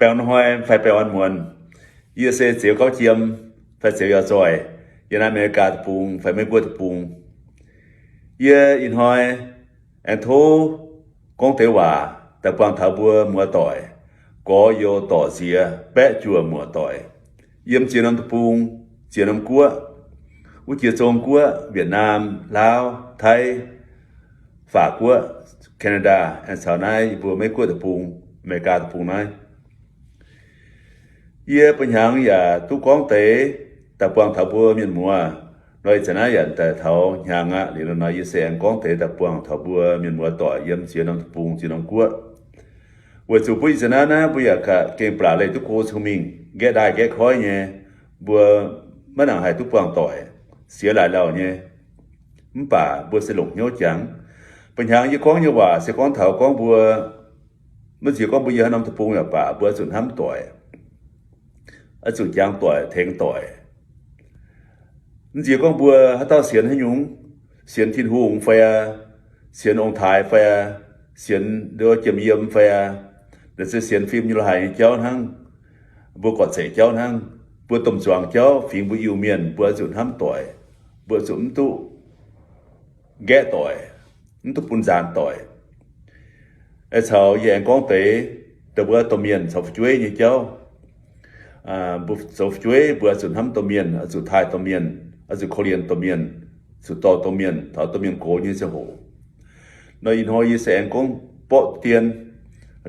baengh hnoi fai baengh orn muonz, yie se Zeuz Gauv Jiem fai Zeuz Yauh Zoih, yiem naaiv America Deic-Bung fai Meiv Guoqv Deic-Bung. Yie ih hnoi aengx tov gorngv deix waac daaih buangh taux mbuo muoz-doic, gorx-youz, dorc-nziex, baeqv juoqc muoz-doic, yiem ziex norm deic-bung, ziex norm guoqv, wuov jiex Zong-Guoqv, Vietnam, Laauv, Taiv, Faac Guoqv, Canada, aengx caux naaiv yie mbuo Meiv Guoqv Deic-Bung, America Deic-Bung naaiv. Yie buo hnyangx yaac duqv gorngv deix daaih buangh taux mbuo mienh muoz. Nor ih zanc naaiv yaac daaih taux hnyangx aqv. Liuz nor yie se aengx gorngv deix daaih buangh taux mbuo mienh muoz-doic yiem ziex norm deic-bung, ziex norm guoqv. Weic zuqc mbuo ih zanc naaiv, naaiv mbuo yaac gengh baac leih duqv go cong-mengh, nqaeqv ndaaih nqaeqv koiv nyei, mbuo maiv nangc haih duqv buangh doic, sienx laaix lauh nyei. Mv baac mbuo se longc hnyouv jangx. Buo hnyangx yie gorngv nyei waac se gorngv taux gorngv mbuo, maiv nziex gorngv mbuo yiem haaix norm deic-bung yaac baac, mbuo oix zuqc hnamv doic, oix zuqc jangx doic, tengx doic. Maiv nziex gorngv mbuo haaix dauh sienx haaix nyungc, sienx Tin-Hungh fai, sienx ong-taaix fai, sienx nduov jiem yiem fai, naaiv se sienx fim nyei lorz haic nyei jauv hnangv, mbuo gorqv-zeic jauv hnangv, mbuo domh zuangx jauv fingx mbuo Iu-Mienh, mbuo oix zuqc hnamv doic, mbuo zuqc mv duqv nqaeqv doic, mv duqv bun nzaanx doic. Caux yie aengx gorngv deix, dongh mbuo domh mienh caux fu'jueiv nyei jauv. Mbuo zoux fu'jueiv mbuo oix zuqc hnamv domh mienh, oix zuqc taaih domh mienh, oix zuqc korv-lienh domh mienh, zuqc dorh domh mienh taux domh mienh gox nyei ziangh hoc. Nor ih hnoi yie se aengx gorngv borqv dien,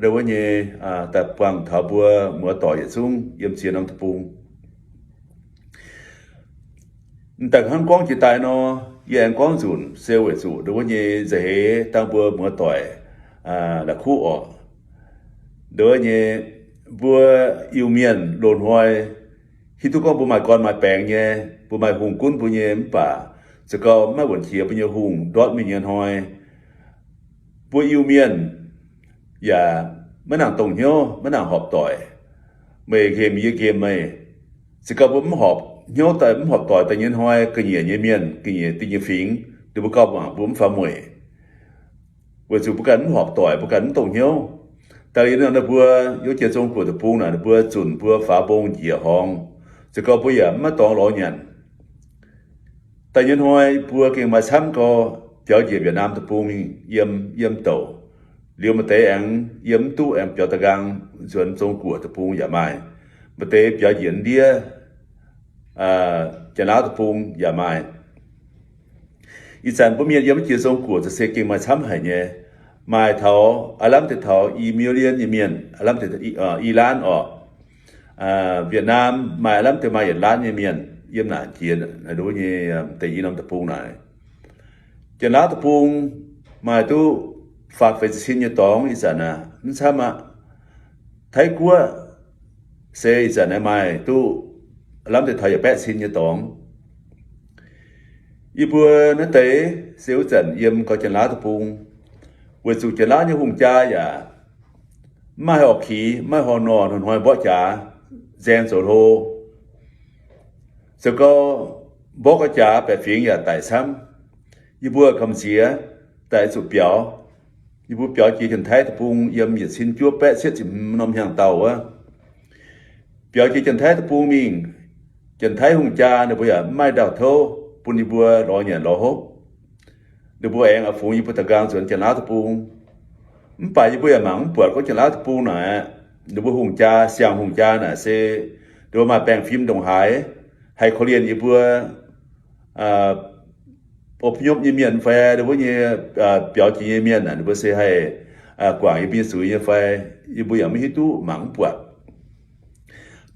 wuov nyei, daaih buangh taux mbuo muoz-doic yietc zungv yiem ziex norm deic-bung. M'daaih hnangv gorngv jiex daaih nor, yie aengx gorngv nzunc se weic zuqc ndongc wuov nyei nza'heix dangh mbuo muoz-doic la'kuqv orqc. Ndongc wuov nyei mbuo Iu-Mienh loz-hnoi hiuv duqv gorngv mbuo maaih gorn maaih baengx nyei, mbuo maaih hungh gunv mbuo nyei, mv baac za'gengh maiv wuonc qiex mbuo nyei hungh ndortv mingh nyei hnoi, mbuo Iu-Mienh yaac maiv nangc dongh hnyouv, maiv nangc horpc doic. Meih nqemh yie nqemh meih. Se gorngv mbuo mv horpc hnyouv daaih, mv horpc doic daaih nyei hnoi, ga'nyiec nyei mienh, ga'nyiec dingh nyei fingx, ninh mbuo gauh mangc mbuo mv faaux mueic. Weic zuqc mbuo ganh mv horpc doic, mbuo ganh mv dongh hnyouv. Daaih liuz nor, ninh mbuo yiem jiex Zong-Guoqv deic-bung naaic, ninh mbuo zunc mbuo faaux mbong njiec horngz. Se gorngv mbuo yaac maiv dorngx lorz nyanc. Daaih nyei hnoi mbuo gengh maaih camv gau, biaux njiec Yietc Naamh Deic-Bung mingh yiem, yiem douc. Liuz maaih deix aengx yiem mv duqv, aengx biaux da'nqaang nzuonx Zong-Guoqv Deic-Bung yaac maaih. Maaih deix biaux njiec ndiev Janx-Laauv Deic-Bung yaac maaih. Ih zanc mbuo mienh yiem jiex Zong-Guoqv za'gengh maaih camv haic nyei. Maaih taux aav lamh deix taux i million nyei mienh, aav lamh deix i ล้าน orqc. Vietnam maaih aav lamh deix maaih yietc ล้าน nyei mienh yiem naaic jiex naaic nduov nyei deix i norm deic-bung naaic. Janx-Laauv Deic-Bung maaih duqv faah feix ziepc cin nyei dorngx ih zanc aqv, mv camv aqv. Taiv Guoqv se ih zanc naaiv maaih duqv aav lamh deix taux yietc baeqv cin nyei dorngx. Yie mbuo naaiv deix se wuov zanc yiem gau Janx-Laauv Deic-Bung, weic zuqc Janx-Laauv nyei hungh jaa yaac mv maaih horqc kix, mv maaih horqc nor, hnoi-hnoi mborqv jaax, nzaeng zoux hlo. Zoux gau mborqv gau jaax baeqc fingx yaac daic camv. Yie mbuo gamh nziex daaih zuqc biaux. Yie mbuo biaux jiex Janx-Taiv Deic-Bung yiem yietc cin juov baeqv cietv ziepc hmz norm hnyangx-daauh wuov. Biaux jiex Janx-Taiv Deic-Bung mingh, Janx-Taiv hungh jaa ninh mbuo yaac mv maaih ndau-touv bun yie mbuo lorz nyanc lorz hopv. Ninh mbuo aengx oix fungx yie mbuo da'nqaang nzuonx Janx-Laauv Deic-Bung. Mv baac yie mbuo yaac mangc mv buatc gorngv Janx-Laauv Deic-Bung naaic, ninh mbuo hungh jaa, siang-hungh jaa naaic se ninh mbuo maaih baengh fim ndongc haaix, haih korv-lienh yie mbuo อพยพ nyei mienh fai, wuov nyei biaux jiex nyei mienh, ninh mbuo se haih guangc yie mbuo nyei zuiz nyei fai, yie mbuo yaac maiv hiuv duqv, mangc mv buatc.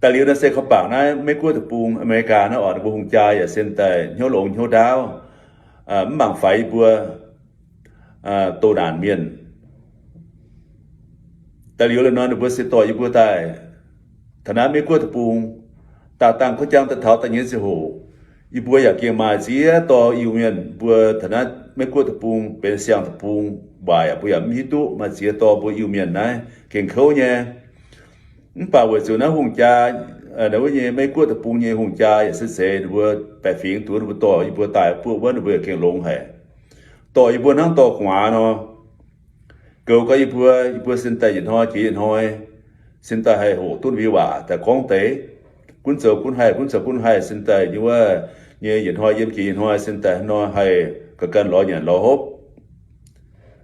Daaih liuz naaiv se kaux bangc naaiv Meiv Guoqv Deic-Bung, America naaiv orqc, ninh mbuo hungh jaa yaac sen daaih hnyouv longx hnyouv ndaauv, mv mangc faix yie mbuo doh naanc mienh. Daaih liuz nor ninh mbuo se dorh yie mbuo daaih taux naaiv Meiv Guoqv Deic-Bung. Daauh dangh kuv jang daaih taux daaih nyei ziangh hoc, yie mbuo yaac gengh maaih ziex dorh Iu-Mienh mbuo taux naaiv Meiv Guoqv Deic-Bung benx siang deic-bung waaic, mbuo yaac mv hiuv duqv maaih ziex dorh mbuo Iu-Mienh naaiv gengh kouv nyei. Mv baac weic zuqc naaiv hungh jaa, wuov nyei Meiv Guoqv Deic-Bung nyei hungh jaa yaac se zeiz ninh mbuo baeqc fingx duqv ninh mbuo dorh yie mbuo daaih buov wuov, ninh mbuo yaac gengh longx haic. Dorh yie mbuo hnangv dorh gu'nguaaz nor. Goux gau yie mbuo, yie mbuo sin daaih yietc hnoi jiex yietc hnoi, sin daaih haih hoqc duqv mbuo nyei waac daaih gorngv deix. Gunv zoux gunv haih, gunv zoux gunv haih, sin daaih nyei wuov nyei yietc hnoi yiem jiex yietc hnoi, sin daaih nor haih ga'ganh lorz nyanc lorz hopv,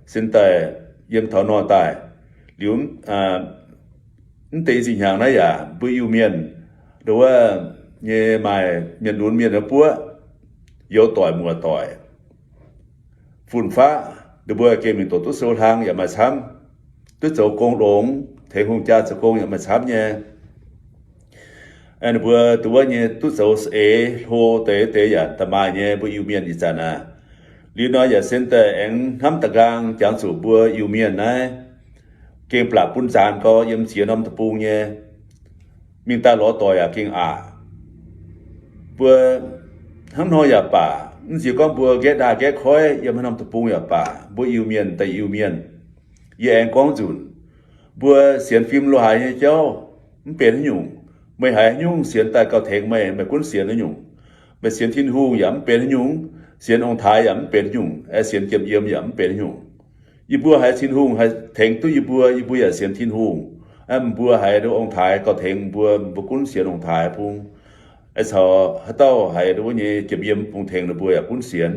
sin daaih yiem taux nor daaih. Liuz mv deix zinh hnyangx naaiv yaac mbuo Iu-Mienh, ndo wuov nyei maaih mienh lunx mienh wuov buoqv, youz doic muoc doic, fun-faqv, ninh mbuo gengh mingh doqc duqv sou hlang yaac maaih camv, duqv zoux gong longx, tengx hungh jaa zoux gong yaac maaih camv nyei. Ninh mbuo ndo wuov nyei duqv zoux eix hlo deix deix yaac da'maaih nyei mbuo Iu-Mienh ih zanc aac. Liuz nor yaac sin daaih aengx hnamv da'nqaang jangx zuqc mbuo Iu-Mienh naaiv gengh blatc bun zaanx gau yiem ziex norm deic-bung nyei, mingh daaih lorz doic yaac gengh aqc. Mbuo hnangv nor yaac baac, mv nziex gorngv mbuo nqaeqv ndaaih nqaeqv koiv yiem haaix norm deic-bung yaac baac, mbuo Iu-Mienh daaih Iu-Mienh, yie aengx gorngv nzunc, mbuo sienx fim lo haaix nyei jauv mv benx haaix nyungc. Meih haiz haaix nyungc sienx daaih gauh tengx meih, meih gunv sienx haaix nyungc. Meih sienx Tin-Hungh yaac mv benx haaix nyungc, sienx ong-taaix yaac mv benx haaix nyungc, sienx jiem yiem yaac mv benx haaix nyungc. Yie mbuo haiz Tin-Hungh haih tengx duqv yie mbuo, yie mbuo yaac sienx Tin-Hungh. Mbuo haiz ong-taaix gauh tengx mbuo, mbuo gunv sienx ong-taaix bung. Caux haaix dauh haiz wuov nyei jiem yiem bung tengx ninh mbuo yaac gunv sienx.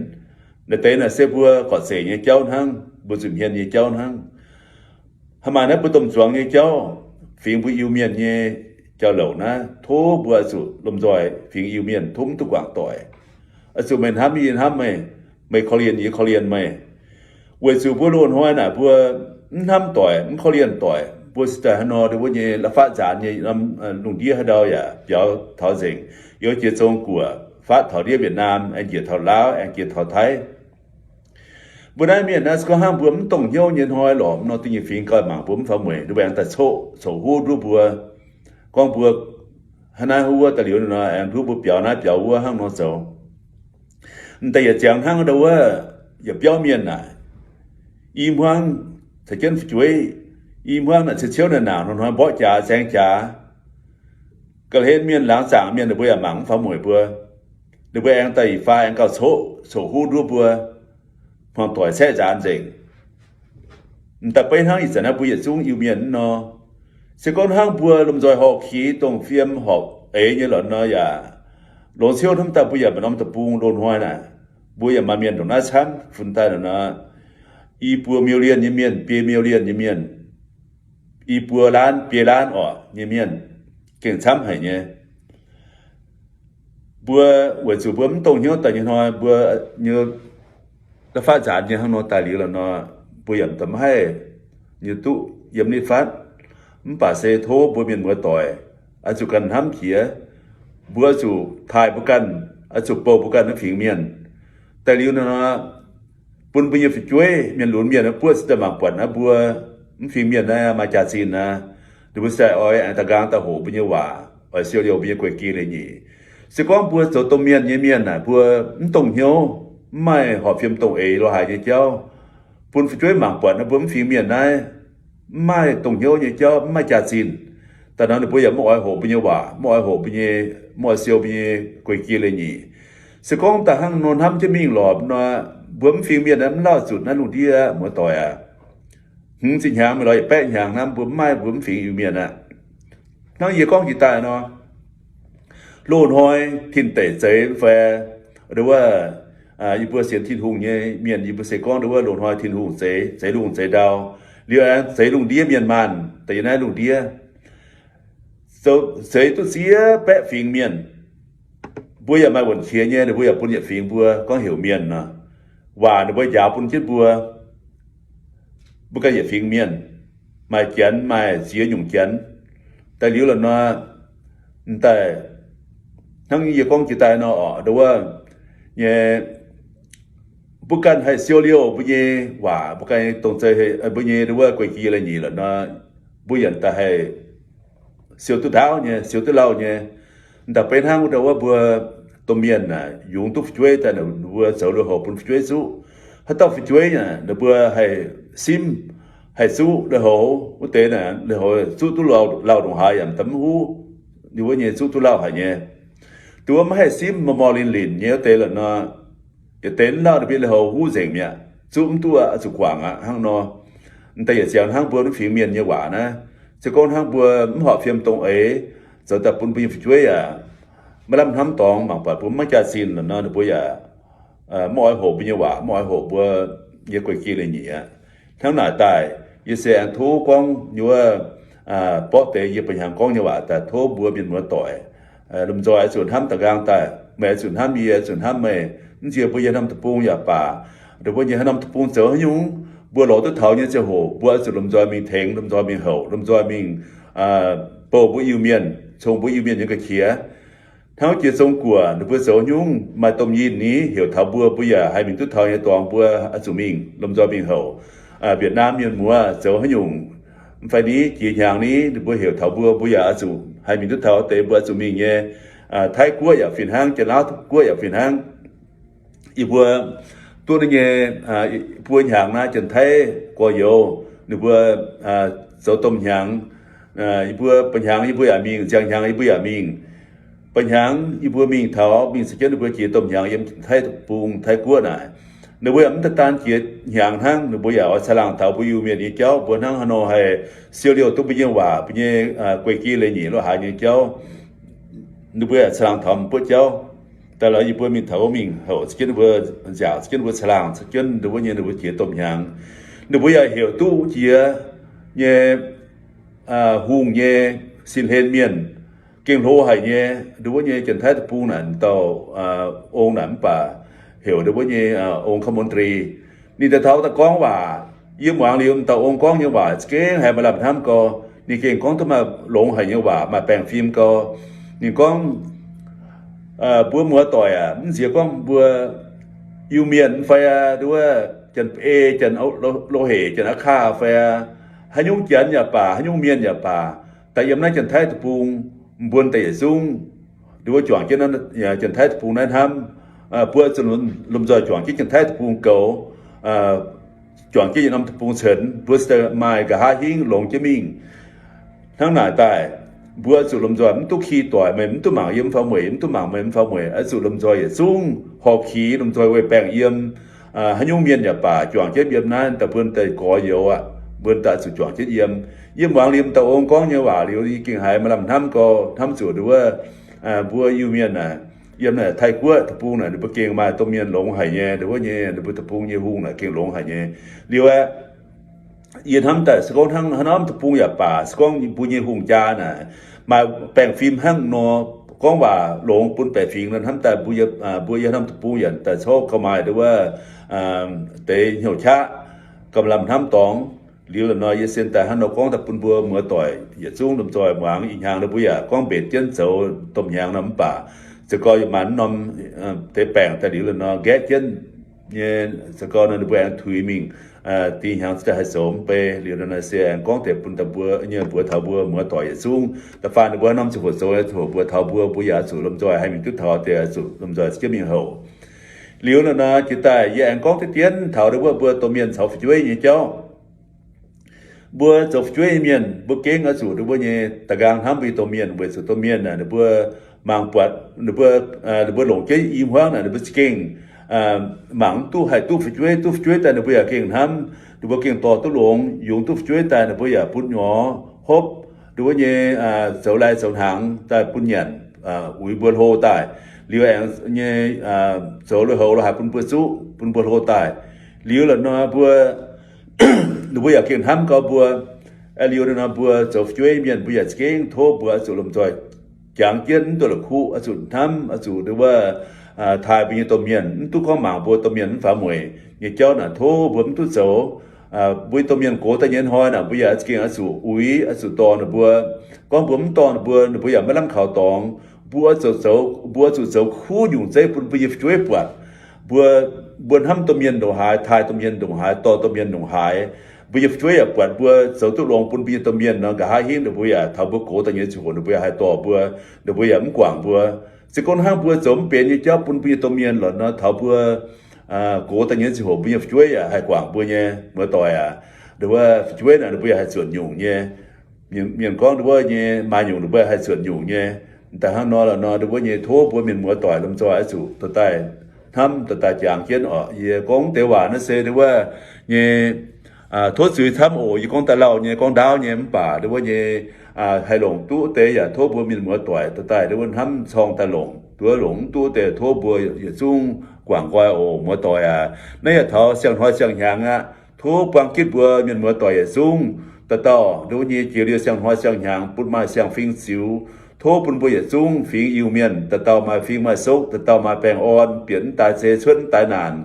Naaiv deix naaic se mbuo gorqv-zeic nyei jauv hnangv, mbuo zuqc hmien nyei jauv hnangv. Haaix maaih naaiv mbuo domh zuangx nyei jauv, fingx mbuo Iu-Mienh nyei jauv-louc naaiv, tov mbuo oix zuqc lomh nzoih fingx Iu-Mienh tov mv duqv guangc doic. Oix zuqc meih hnamv yie hnamv meih, meih korv-lienh yie korv-lienh meih. Weic zuqc mbuo loz-hnoi naaic mbuo mv hnamv doic, mv korv-lienh doic, mbuo se daaih haaix nor ndo wuov nyei la'faqv nzaanx nyei, lungh ndiev haaix ndau yaac biaux taux nzengc, yiem jiex Zong-Guoqv, fatv taux ndiev Việt Nam, aengx njiec taux Laauv, aengx njiec taux Taiv. Mbuo naaiv mienh naaiv se gorngv hnangv mbuo mv dongh hnyouv nyei hnoi lorqc, mv nor dingh nyei fingx gauh mangc mbuo mv faaux mueic, ninh mbuo aengx daaih coqv coqv huv nduov mbuo, gorngv mbuo hnangv naaiv hnangv wuov daaih liuz nor, aengx nduov mbuo biaux naaiv biaux wuov hnangv nor zoux. M'daaih yietc ziangx hnangv ndo wuov, yietc biauv mienh naaic, i hmuangv caux jienv fu'jueiv, i hmuangv naaic ciouv ciouv naaic naanc hnoi-hnoi mborqv jaax zaeng jaax, ga'hlen mienh laangz zaangc mienh ninh mbuo yaac mangc mv faaux mueic mbuo. Ninh mbuo aengx daaih i fai aengx gauh coqv coqv huv nduov mbuo, hmuangx doic caeqv nzaanx nzengc. M'daaih beiv hnangv ih zanc naaiv mbuo yietc zungv Iu-Mienh nor, se gorngv hnangv mbuo lomh nzoih horpc qiex dongh fiem horpc eix nyei lorqc nor yaac, longx ciouv hnamv daaih mbuo yaac maaih norm deic-bung loz-hnoi naaic, mbuo yaac maaih mienh ndongc naaiv camv funx daaih nor, i buo million nyei mienh, biei million nyei mienh, i buo laanv biei laanv orqc nyei mienh, gengh camv haic nyei. Mbuo weic zuqc mbuo mv dongh hnyouv daaih nyei hnoi, mbuo nyei la'faqv nzaanx nyei hnangv nor daaih liuz lorqc nor, mbuo yaac mv haih nyei duqv yiem nitv fatv. Mv baac se tov mbuo mienh muoz doic oix zuqc ganh hnamv jiex, mbuo oix zuqc taaih mbuo ganh, oix zuqc bouh mbuo ganh naaiv fingx mienh. Daaih liuz nor, bun mbuo nyei fu'jueiv mienh lunx mienh buoqv cingx daaih mangc buatc naaiv mbuo mv fingx mienh naaiv maaih jaax-zinh aqv. Ninh mbuo se oix aengx da'nqaang daaih hoqc mbuo nyei waac, oix siou liouh mbuo nyei guei-gie leiz-nyeic. Se gorngv mbuo zoux domh mienh nyei mienh naaic, mbuo mv dongh hnyouv, mv maaih horpc fiem dongh eix lo haaix nyei jauv, bun fu'jueiv mangc buatc naaiv mbuo mv fingx mienh naaiv mv maaih dongh hnyouv nyei jauv, mv maaih jaax-zinh. Daaih nor ninh mbuo yaac mv oix hoqc mbuo nyei waac, mv oix hoqc mbuo nyei, mv oix siou mbuo nyei guei-gie leiz-nyeic. Se gorngv daaih hnangv nor hnamv jienv mingh lorqc nor, mbuo mv fingx mienh naaiv mv lauh zuqc naaiv lungh ndiev muoz-doic aac. Hmz ziepc hnyangx mingh lorz yietc baeqv hnyangx hnamv mbuo mv maaih mbuo mv fingx Iu-Mienh aqv. Hnangv yie gorngv jiex daaih nor, loz-hnoi tin-deic zeix fai ndo wuov, yie mbuo sienx Tin-Hungh nyei mienh, yie mbuo se gorngv ndo wuov loz-hnoi Tin-Hungh zeix, zeix lungh zeix ndau, liuz aengx zeix lungh ndiev mienh maanh daaih yiem naaiv lungh ndiev, zeix duqv ziex baeqv fingx mienh. Mbuo yaac maaih wuonh qiex nyei, ninh mbuo yaac bun yietc fingx mbuo gorngv heuc mienh nor. Waac ninh mbuo njaaux bun jienv mbuo, mbuo ganh yietc fingx mienh, maaih janx maaih ziex nyungc janx. Daaih liuz lorqc nor, m'daaih hnangv yie gorngv jiex daaih nor orqc, ndo wuov nyei, mbuo ganh haih siou liouh mbuo nyei waac, mbuo ganh dongh zeiz mbuo nyei ndo wuov guei-gie leiz-nyeic lorqc nor, mbuo yaac daaih haih siou duqv ndaauv nyei, siou duqv lauh nyei. M'daaih beiv hnangv wuov ndo wuov mbuo domh mienh naaic, yungz duqv fu'jueiv daaih, ninh mbuo zoux lui-houx bun fu'jueiv zuqv. Haaix dauh fu'jueiv naaic, ninh mbuo haih simv, haih zuqv lui-houx wuov deix naaic, lui-houx zuqv duqv lauh ndongc haaix yaac m'daaih mv huv. Ninh wuov nyei zuqv duqv lauh haic nyei. Dongh wuov maiv haih simv, mor mor linc linc nyei wuov deix lorqc nor, yietc deix mv lauh ninh mbuo lui-houx huv nzengc mi'aqv, zuqv mv duqv aqv, zuqc guangc aqv hnangv nor. M'daaih yietc ziangx hnangv mbuo mv fingx mienh nyei waac naaiv, Se gorngv hnangv mbuo mv horpc fiem dongh eix zoux daaih bun mbuo nyei fu'jueiv yaac maiv lamh hnamv dorngx, mangc buatc mbuo maiv jaax-zinh lorqc nor, ninh mbuo yaac maiv oix hoqc mbuo nyei waac, maiv oix hoqc mbuo nyei guei-gi leiz-nyeic aqv. Hnangv naaic daaih, yie se aengx tov gorngv nyei wuov, borqv deix yie ba'hnyangx gorngv nyei waac daaih tov mbuo mienh muoz-doic lomh nzoih oix zuqc hnamv da'nqaang daaih. Meih oix zuqc hnamv yie, yie oix zuqc hnamv meih. Mv nziex mbuo yiem haaix norm deic-bung yaac baac, ninh mbuo nyei haaix norm deic-bung zoux haaix nyungc, mbuo lorz duqv taux nyei ziangh hoc mbuo oix zuqc lomh nzoih mingh tengx, lomh nzoih mingh houc, lomh nzoih mingh bouh mbuo Iu-Mienh, cong mbuo Iu-Mienh nyei ga'qiex. Hnangv jiex Zong-Guoqv ninh mbuo zoux haaix nyungc maaih domh yinh ni heuc taux mbuo, mbuo yaac haih mingh duqv taux nyei dorngx mbuo oix zuqc mingh, lomh nzoih mingh houc. Vietnam mienh muoz zoux haaix nyungc, mv fai ni jiex hnyangx ni ninh mbuo heuc taux mbuo, mbuo yaac oix zuqc haih mingh duqv taux deix mbuo oix zuqc mingh nyei. Taiv Guoqv yaac fih hnangv, Janx-Laauv Guoqv yaac fih hnangv. Yie mbuo duqv ninh nyei buo hnyangx naaiv Janx-Taiv gorx-youz ninh mbuo zoux domh hnyangx. Yie mbuo ba'hnyangx yie mbuo yaac mingh, nziang hnyangx yie mbuo yaac mingh. Ba'hnyangx yie mbuo mingh taux, mingh caux jienv ninh mbuo jiex domh hnyangx yiem Taiv deic-bung, Taiv Guoqv naaic. Ninh mbuo yaac mv daaih daan jiex hnyangx hnangv, ninh mbuo yaac oix caangh laangh taux mbuo Iu-Mienh nyei jauv, mbuo hnangv haaix nor haih siou liouh duqv mbuo nyei waac, mbuo nyei guei-gi leiz-nyeic, loz-haaix nyei jauv. Ninh mbuo yaac caangh laangh taux mbuo jauv. Daaih lorz yie mbuo mingh taux mingh houc caux jienv ninh mbuo, nziaauc caux jienv ninh mbuo, caangh laangh caux jienv ninh mbuo nyei, ninh mbuo jiex domh hnyangx. Ninh mbuo yaac heuc duqv jiex nyei hungh nyei sin-hlen mienh, gengh hlo haic nyei. Ninh mbuo nyei Janx-Taiv deic-bung naaic dauh ong naaic mv baac heuc ninh mbuo nyei ong คณะมนตรี. Ninh daaih taux daaih gorngv waac, yie muangx liuz dauh ong gorngv nyei waac za'gengh haiz maaih lamh hnamv gau. Ninh gengh gorngv duqv maaih longx haic nyei waac, maaih baengh fim gau. Ninh gorngv, mbuo muoz-doic aac, mv nziex gorngv mbuo Iu-Mienh fai aa, nduov, Janx-Ei, Janx-Lo Hec, Janx-Aa Kaa fai aa, haaix nyungc Janx yaac baac, haaix nyungc mienh yaac baac, daaih yiem naaiv Janx-Taiv deic-bung, mbuo daaih yietc zungv, nduov, juangc jienv Janx-Taiv deic-bung naaiv hnamv. Mbuo zuqc lomh nzoih juangc jienv Janx-Taiv deic-bung goux, juangc jienv yietc norm deic-bung cenx, mbuo se maaih nqa'haav hingv longx jienv mingh. Hnangv naaic daaih, mbuo zuqc lomh nzoih mv duqv ki doic, meih mv duqv mangc yie mv faaux mueic, yie mv duqv mangc meih mv faaux mueic, oix zuqc lomh nzoih yietc zungv horpc ki, lomh nzoih weih baengh yiem. Haaix nyungc mienh yaac baac, juangc jienv yiem naaiv daaih, mbuo daaih gorx-youz aqv, mbuo daaih zuqc juangc jienv yiem. Yie muangx liuz dauh ong gorngv nyei waac liuz, yie gengh haiz maaih lamh hnamv gau, hnamv zuqc nduov, mbuo Iu-Mienh naaic, yiem naaic Taiv Guoqv deic-bung naaic, ninh mbuo gengh maaih domh mienh longx haic nyei, nduov nyei, ninh mbuo deic-bung nyei hungh naaic gengh longx haic nyei. Liuz aeqv, yie hnamv daaih se gorngv hnangv haaix norm deic-bung yaac baac, se gorngv mbuo nyei hungh jaa naaic maaih baengh fim hnangv nor, gorngv waac longx bun baeqc fingx nor, hnamv daaih mbuo, mbuo yiem haaix norm deic-bung yaac daaih coqv gauh maaih nduov, deix hnyouv qaqv, gauh maaih lamh hnamv dorngx. Liuz la'nor yie sen daaih hnangv nor gorngv daaih bun mbuo muoz-doic yietc zungv lomh nzoih muangx. Ih hnyangx ninh mbuo yaac gorngv mbenc jienv zoux domh hnyangx nor mv baac, za'gengh yaac maaih norm deix baengc daaih liuz la'nor nqaeqv jienv nyei, za'gengh nor ninh mbuo aengx tuix mingh, dih hnyangx ziouc haih zoux mv bei. Liuz la'nor se aengx gorngv deix bun daaih mbuo nyei mbuox taux mbuo muoz-doic yietc zungv, da'faanh ninh mbuo norm ziangh hoc zoux, ziangh hoc mbuox taux mbuo, mbuo yaac zuqc lomh nzoih haih mingh duqv taux deix, zuqc lomh nzoih za'gengh mingh houc. Liuz la'nor jiex daaih yie aengx gorngv diqv dien taux wuov mbuo domh mienh caux fu'jueiv nyei jauv. Mbuo zoux fu'jueiv nyei mienh, mbuo gengh oix zuqc ninh mbuo nyei da'nqaang hnamv mbuo nyei domh mienh, weic zuqc domh mienh naaic ninh mbuo mangc buatc ninh mbuo, ninh mbuo longc jienv i hmuangv naaic ninh mbuo za'gengh mangc mv duqv haih duqv fu'jueiv. Duqv fu'jueiv daaih ninh mbuo yaac gengh hnamv, ninh mbuo gengh dorh duqv longx. Yungz duqv fu'jueiv daaih ninh mbuo yaac bun nyorx hopv ninh mbuo nyei zoux lai zoux hnaangx daaih bun nyanc, uix mbuo hlo daaih. Liuz aengx nyei zoux lui-houx lo haaix bun mbuo zuqv, bun mbuo hlo daaih. Liuz la'nor mbuo, ninh mbuo yaac gengh hnamv gau mbuo. Liuz nor mbuo zoux fu'jueiv mienh mbuo yaac za'gengh tov mbuo oix zuqc lomh nzoih jangx jienv mv duqv la'kuqv, oix zuqc hnamv, oix zuqc nduov, taaih mbuo nyei domh mienh, mv duqv gorngv mangc mbuo domh mienh mv faaux mueic nyei jauv naaic, tov mbuo mv duqv zoux. Mbuo nyei domh mienh gox daaih nyei hnoi naaic, mbuo yaac za'gengh oix zuqc uix, oix zuqc dorh ninh mbuo. Gorngv mbuo mv dorh ninh mbuo, ninh mbuo yaac maiv lamh kaux dorngx. Mbuo oix zuqc zoux, mbuo oix zuqc zoux kuv nyungc zeiv bun mbuo nyei fu'jueiv buatc. Mbuo, mbuo hnamv domh mienh ndongc haaix, taaih domh mienh ndongc haaix, dorh domh mienh ndongc haaix, mbuo nyei fu'jueiv yaac buatc mbuo zoux duqv longx bun mbuo nyei domh mienh nor, nqa'haav hingv ninh mbuo yaac taux mbuo gox daaih nyei ziangh hoc ninh mbuo yaac haih dorh mbuo, ninh mbuo yaac mv guangc mbuo. Se gorngv hnangv mbuo zoux mv benx nyei jauv bun mbuo nyei domh mienh lorqc nor, taux mbuo gox daaih nyei ziangh hoc mbuo nyei fu'jueiv yaac haih guangc mbuo nyei, muoz-doic aac. Ninh mbuo fu'jueiv naaic ninh mbuo yaac haih zuotc nyungc nyei. Mienh gorngv ninh mbuo nyei maaih nyungc ninh mbuo haih zuotc nyungc nyei. Daaih hnangv nor lorqc nor, ninh mbuo nyei tov mbuo mienh muoz-doic lomh nzoih oix zuqc dorh daaih hnamv, dorh daaih jangx jienv oc. Yie gorngv deix waac naaiv se ninh mbuo nyei Tov zuiz camv oc. Yie gorngv daaih lauh nyei, gorngv ndaauv nyei, mv baac ndon wuov nyei haih longc duqv deix yaac tov mbuo mienh muoz doic daaih daaih ndon wuov hnamv corng daaih longc. Ndon wuov longc mv duqv deix tov mbuo yietc zungv guangc nqoi oc, muoz doic aac. Naaiv yaac taux siang-hnoi siang-hnyangx aqv. Tov buang gitv mbuo mienh muoz doic yietc zungv dauh dauh ndon wuov nyei jiex liuz siang-hnoi siang-hnyangx bun maaih siang-fing ziux. Tov bun mbuo yietc zungv fingx Iu-Mienh dauh dauh maaih fing maaih sokv, dauh dauh maaih baengh orn, bieqc mv daaih zei, cuotv mv daaih naanc,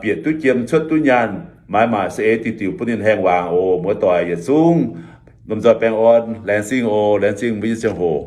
bieqc duqv jiem, cuotv duqv nyaanh, maaiz maac saeng-eix diuc diuc bun ninh haengh waangc oc, muoz doic yietc zungv. Lomh nzoih baengh orn, laengz zingh oc, laengz zingh mbuo nyei ziangh hoc.